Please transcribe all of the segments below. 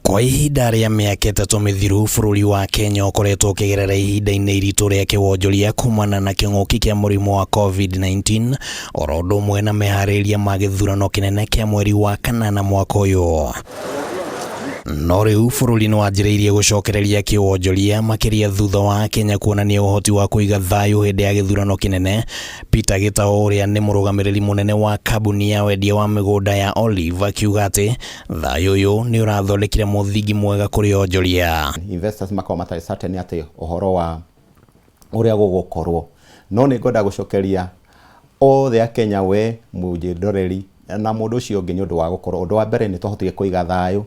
Kwa ihinda rĩa mĩaka 3 mĩthiru, bũrũri wa Kenya ũkoretwo ũkĩgerera ihinda-inĩ iritũ rĩa kĩwonjoria kumana na kĩng'ũki kĩa mũrimũ wa COVID-19, oro ũndũ ũmwe na meharĩrĩria ma gĩthurano kĩnene kĩa mweri wa kanana mwaka ũyũ. No rĩu bũrũri nĩ wanjĩrĩirie gũcokereria kĩwonjoria, makĩria thutha wa Kenya kuonania ũhoti wa kũiga thayũ hĩndĩ ya gĩthurano kĩnene. Peter Gitau, ũrĩa nĩ mũrũgamĩrĩri mũnene wa kambuni ya wendia wa mĩgũnda ya Olive, akiuga atĩ thayũ ũyũ nĩ ũrathondekire mũthingi mwega kũrĩ onjoria. Investors makorwo matarĩ certain atĩ ũhoro wa ũrĩa gũgũkorwo, no nĩ ngwenda gũcokeria othe a Kenya, we mũnjĩndoreri na mũndũ ũcio ũngĩ, nĩ ũndũ wa gũkorwo ũndũ wa mbere nĩ twahotire kũiga thayũ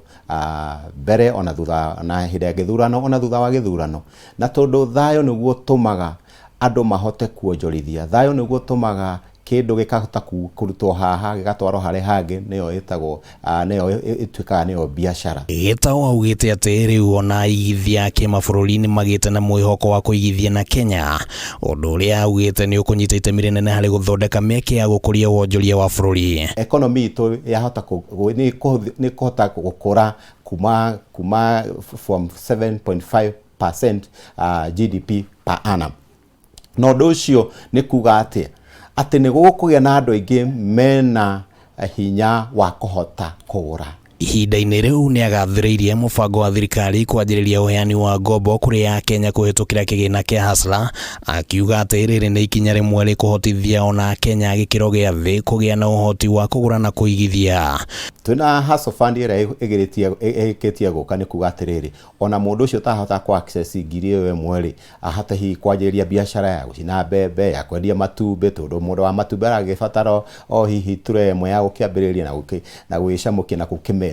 mbere ona thutha na hĩndĩ ya gĩthurano ona thutha wa gĩthurano, na tondũ thayũ nĩguo ũtũmaga andũ mahote kuonjorithia, thayũ nĩguo ũtũmaga kĩndũ gĩkahota kũrutwo haha gĩgatwarwo harĩa hangĩ, nĩyo ĩtagwo, nĩyo ĩtuĩkaga nĩyo biacara. Gitau augĩte atĩ rĩu ona aigithia a kĩmabũrũri nĩ magĩte na mwĩhoko wa kũigithia na Kenya, ũndũ ũrĩa augĩte nĩ ũkũnyita itemi rĩnene harĩ gũthondeka mĩeke ya gũkũria wonjoria wa bũrũri. Economy itũ yahota nĩ kũhota gũkũra kuma from 7.5% GDP per annum, na ũndũ ũcio nĩ kuga atĩ nĩ gũkũgĩa na andũ aingĩ mena hinya wa kũhota kũgũra. Ihinda-inĩ rĩu nĩ agathĩrĩirie mũbango wa thirikari kwanjĩrĩria ũheani wa ngombo kũrĩ Akenya kũhĩtũkĩra kĩgĩna kĩa Hustler, akiuga atĩ rĩrĩ nĩ ikinya rĩmwe rĩkũhotithia ona Akenya a gĩkĩro gĩa thĩ kũgĩa na ũhoti wa kũgũra na kũigithia. Twĩna Hustle Fund ĩrĩa ĩgĩrĩtie ĩkĩtie gũka, nĩ kuga atĩrĩrĩ, ona mũndũ ũcio ũtahota kũ access 1000 rĩ, ahote hihi kwanjĩrĩria biacara ya gũcina mbembe, ya kwendia matumbĩ, tondũ mũndũ wa matumbĩ aragĩbatara o hihi tray ĩmwe ya gũkĩambĩrĩria na gwĩcamũkia na gũkĩmendia.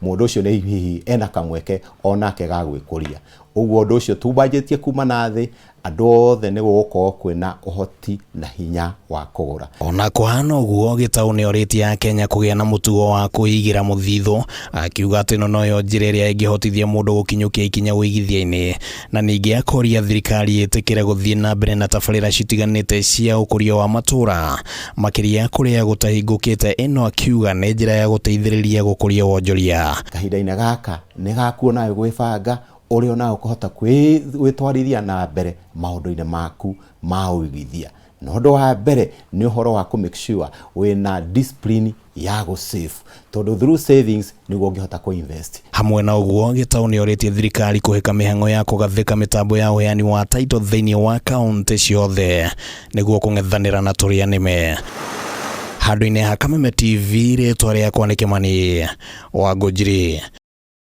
Mũndũ ũcio nĩ hihi ena kamweke onake ga gwĩkũria. Ũguo ũndũ ũcio tumbanjĩtie kuma na thĩ, andũ othe nĩ gũgũkorwo kwĩna ũhoti na hinya wa kũgũra. Ona kũhana ũguo, Gitau nĩ orĩtie Akenya kũgĩa na mũtugo wa kwĩigĩra mũthithũ, akiuga atĩ ĩno noyo njĩra ĩrĩa ĩngĩhotithia mũndũ gũkinyũkia ikinya ũigithia-inĩ, na ningĩ akoria thirikari ĩtĩkĩre gũthiĩ na mbere na tabarĩra citiganĩte cia ũkũria wa matũũra, makĩria kũrĩa gũtahingũkĩte. Ĩno akiuga nĩ njĩra ya gũteithĩrĩria gũkũria wonjoria. Kahinda-inĩ gaka nĩ gaku onawe gwĩbanga ũrĩa onawe ũkũhota gwĩtwarithia na mbere maũndũ-inĩ maku ma ũigithia, na ũndũ wa mbere nĩ ũhoro wa kũ make sure wĩna discipline ya gũ save, tondũ through savings nĩguo ũngĩhota kũ invest. Hamwe na ũguo, Gitau nĩ orĩtie thirikari kũhĩka mĩhang'o ya kũgathĩka mĩtambo ya ũheani wa title thĩinĩ wa kaunti ciothe nĩguo kũng'ethanĩra na tũrĩa nĩme. Handũ-inĩ ha Kameme TV, rĩtwa rĩakwa nĩ Kĩmani wa Ngũnjiri.